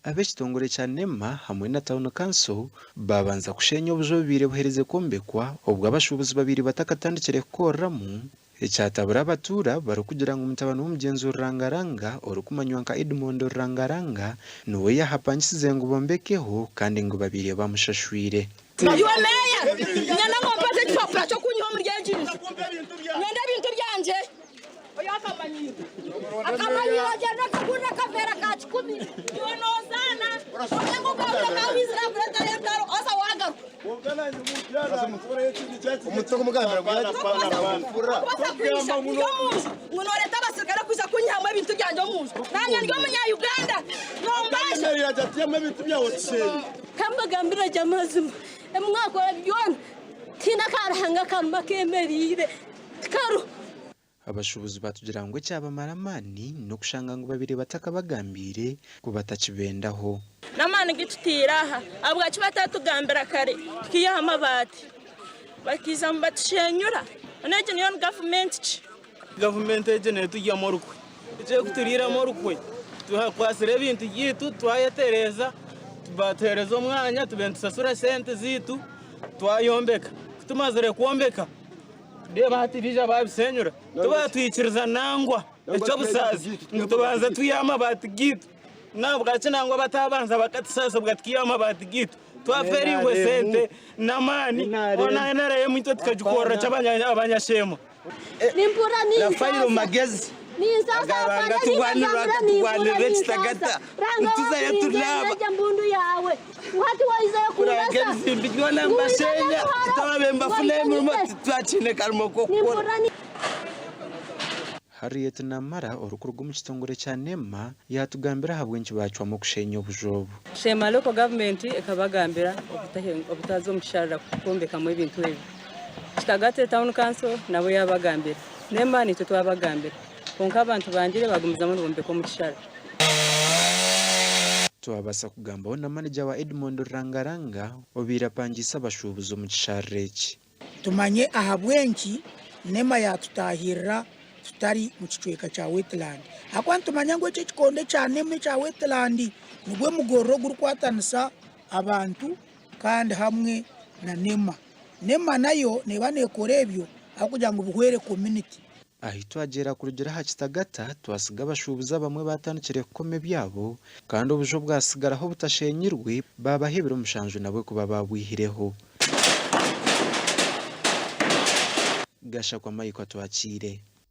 ab'ekitongore kya NEMA hamwe na Town Council baabanza kusheenya obuju obubaire buherize kwombekwa obwo abashuubuzi babaire batakatandikire kukoreramu, ekyatabura abatuura barikugira ngu mutabani w'omugyenzi Rurangaranga orikumanywa nka Edmond Rurangaranga niwe yaahapangisize ngu bombekeho kandi ngu babaire bamushashwire. Iwe meeya, nyenda ngu ompe ekipapura ky'okunyiha omuri egi nju. Nyenda ebintu byangye. Oyo akamanyiiro. Akamanyiiro agyenda akagurira akaveera ka kikumi. Iwe noozaana, orye ngu okahurira ka wiizire akureetera entaro, haza waagaruka. Tokubaasa kwija ndi omu nju ngu nooreeta abasirikare kwija kunyihamu ebintu byangye omu nju. Naanye ndi omunya-Uganda, nombaasha. Ka mbagambire gye amazima, ebi mwakora byona tihaine aka Ruhanga akarimu akeemereire, tikariho. Abashuubuzi baatugira ngu ekyabamara amaani n'okushanga ngu babaire batakabagambiire ku batakibendaho. N'amaani gu tutaire aha, ahabwaki batatugambira kare tukiihaho amabaati bakaija nibatushenyura? Mbwenu egi niyo ni gavumenti ki? Gavumenti egi neturyamu orukwe. Eki erikuturiiramu orukwe, twakwatsire ebintu byaitu twayetereeza, batuheereza omwanya tube nitusasura sente zaitu twayombeka. Ku tumazire kwombeka, reeba hati baija babisenyura, tibatwikiriza nangwa eky'obusaasi ngu tubanze twihe amabaati gaitu. Nahabwaki nangwa batabanza bakatusaasa obwo tukaiha amabaati gaitu? Twafeereirwe sente n'amaani, hoona NRM itwe tukagikorera ki abanyasheema? Nimpurira Rafairo ninsaasa Magezi ninsaasa agamba afande turwanirira ningagambira akaturwanirira nimpurira ekitagata ninsaasa Ranga nituzayo wakurinze tunaaba egi embundu yaawe ngu hati waizeyo kuranga kundasa ebizimbi byona ngu wiza nibasheenya n'obuhoro titwabaire ngu nibafuna oije emirimo onyite titwakiine karimo k'okukora. nimpurira ni Harriet Namara orikuruga omu kitongore kya NEMA yaatugambira ahabw'enki baacwamu okusheenya obuju obu. Sheema Local Government ekabagambira obutaza omu kisharara kwombekamu ebintu ebi. Kitagate Town Council nabo yabagambira. NEMA naitwe twabagambira. Kwonka abantu bangire bagumizamu nibombeka omu kishara. Twabaasa kugambaho na manegya wa Edmond Rurangaranga obaire apangiise abashuubuzi omu kisharara eki. Tumanye ahabw'enki NEMA yaatutaahirira tutari mu kicweka kya Wetland. Ahakuba nitumanya ngu eki ekikondo ekya NEMA ekya Wetland nigwo mugorora ogurikwatanisa abantu kandi hamwe na NEMA. NEMA nayo neeba neekora ebyo ahabw'okugira ngu bihwere community. Ahi twagyera kurugira aha kitagata, twasiga abashuubuzi abamwe baatandikire kukoma ebyabo kandi obuju obwatsigaraho butashenyirwe baabaha ebiro mushanju nabwe kuba baabwihireho. Gashakwa Michael Atwakiire.